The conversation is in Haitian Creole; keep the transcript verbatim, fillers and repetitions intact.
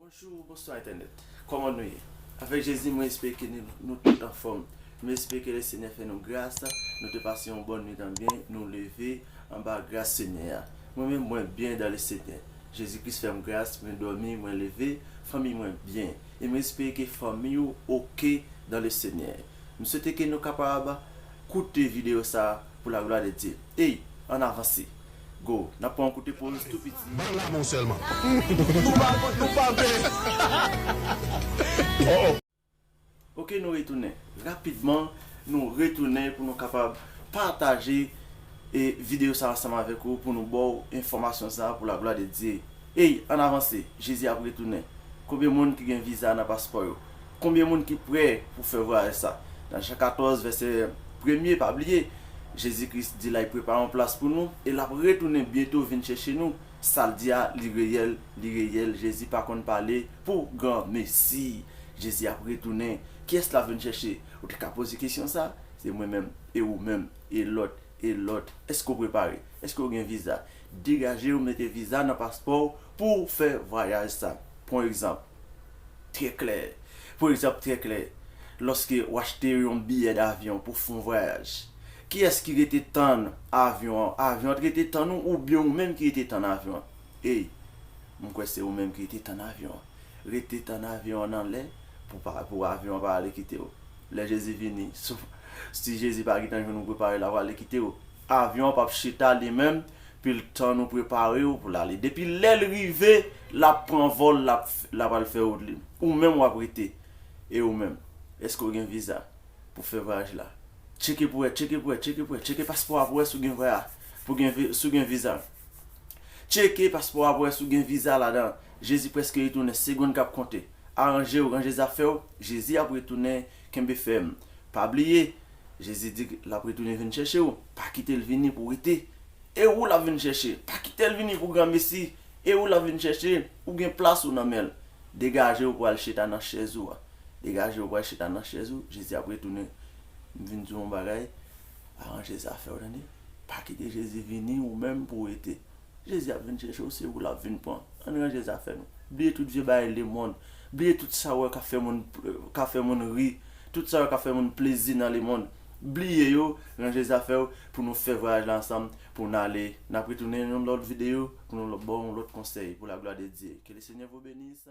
Bonjou, bonswa entènèt. Kòman nou ye? Avèk Jezi, mwen espere ke nou, nou tout anfòm. Mwen espere ke Lesenyè fè nou gras, nou te pase yon bòn nwit an byen, nou leve anba gras Senyè a. Mwen menm, mwen byen dan Lesenyè. Jezi Kris fè m gras, mwen dòmi, mwen leve, fanmi mwen byen. E mwen espere ke fanmi w oke dan Lesenyè. M swete ke nou kapab koute videyo sa a pou laglwa de Dye. Ey, ann avanse. Go, n ap pran yon koute poz tou piti. Ban l amou sèlman. Nou pa, nou pa vle. Oh, oh. Oke, nou retounen. Rapidman, nou retounen pou nou kapab pataje e videyo sa ansanm avèk ou, pou nou ba w enfòmasyon sa pou laglwa de Dye. Ey, ann avanse, Jezi ap retounen. Konbyen moun ki gen viza nan paspò yo? Konbyen moun ki prè pou fè vwayaj sa? Nan Jan katòz, vèsè premye, pa bliye, Jezi Kris di l al prepare yon plas pou nou, e l ap retounen byento vin chèche nou. Sa l di a, li reyèl, li reyèl. Jezi pa konn pale pou granmesi. Jezi ap retounen. Kiyès l ap vin chèche? Ou te ka poze kesyon sa? Se mwen menm, e ou menm, e lòt, e lòt. Èske w prepare? Èske w gen viza? Degaje w, mete viza nan paspò w pou w fè vwayaj sa. Pran egzanp trè klè. Pran egzanp trè klè. Lòske w achte yon biyè davyon pou w fè yon vwayaj, kiyès ki rete tann avyon an? Avyon an te rete tann ou, oubyen ou menm ki rete tann avyon an? Ey, m kwè se ou menm ki rete tann avyon an. Rete tann avyon an anlè pou pa, pou avyon an pa ale kite w. Lè Jezi vini, si, si Jezi pa gentan jwenn ou prepare, l ap ale kite w. Avyon an p ap chita li menm, pou l tann ou prepare w pou l ale. Depi lè l rive, l ap pran vòl, l ap, l ap al fè wout li. Ou menm w ap rete. E ou menm? Èske w gen viza pou fè vwayaj la? Tcheke pou wè, tcheke pou wè, tcheke pou wè, tcheke paspò a pou wè si w gen vwaya-, pou gen vi-, si w gen viza. Tcheke paspò a pou wè si w gen viza ladan. Jezi prèske retounen, segonn k ap konte. Aranje w, ranje zafè w, Jezi ap retounen, kenbe fèm. Pa bliye, Jezi di l ap retounen vin chèche w. Pa kite l vini pou w rete. E ou l ap vin chèche. Pa kite l vini pou granmesi. E ou l ap vin chèche. Ou gen plas ou nan men l. Degaje w pou al chita nan chèz ou a. Degaje w pou al chita nan chèz ou. Jezi ap retounen. M vin di w yon bagay. Aranje zafè w, tande. Pa kite Jezi vini ou menm pou w rete. Jezi ap vin chèche w, se ou l ap vin pran. Ann ranje zafè nou. Bliye tout vye bagay lemonn. Bliye tout sa w wè k ap fè moun, k ap fè moun ri. Tout sa w wè k ap fè moun plezi nan lemonn. Bliye yo, ranje zafè w pou nou fè vwayaj la ansanm, pou n ale. N ap retounen nan yon lòt videyo pou nou ba w yon lòt konsèy pou laglwa de Dye. Que le Seigneur vous bénisse.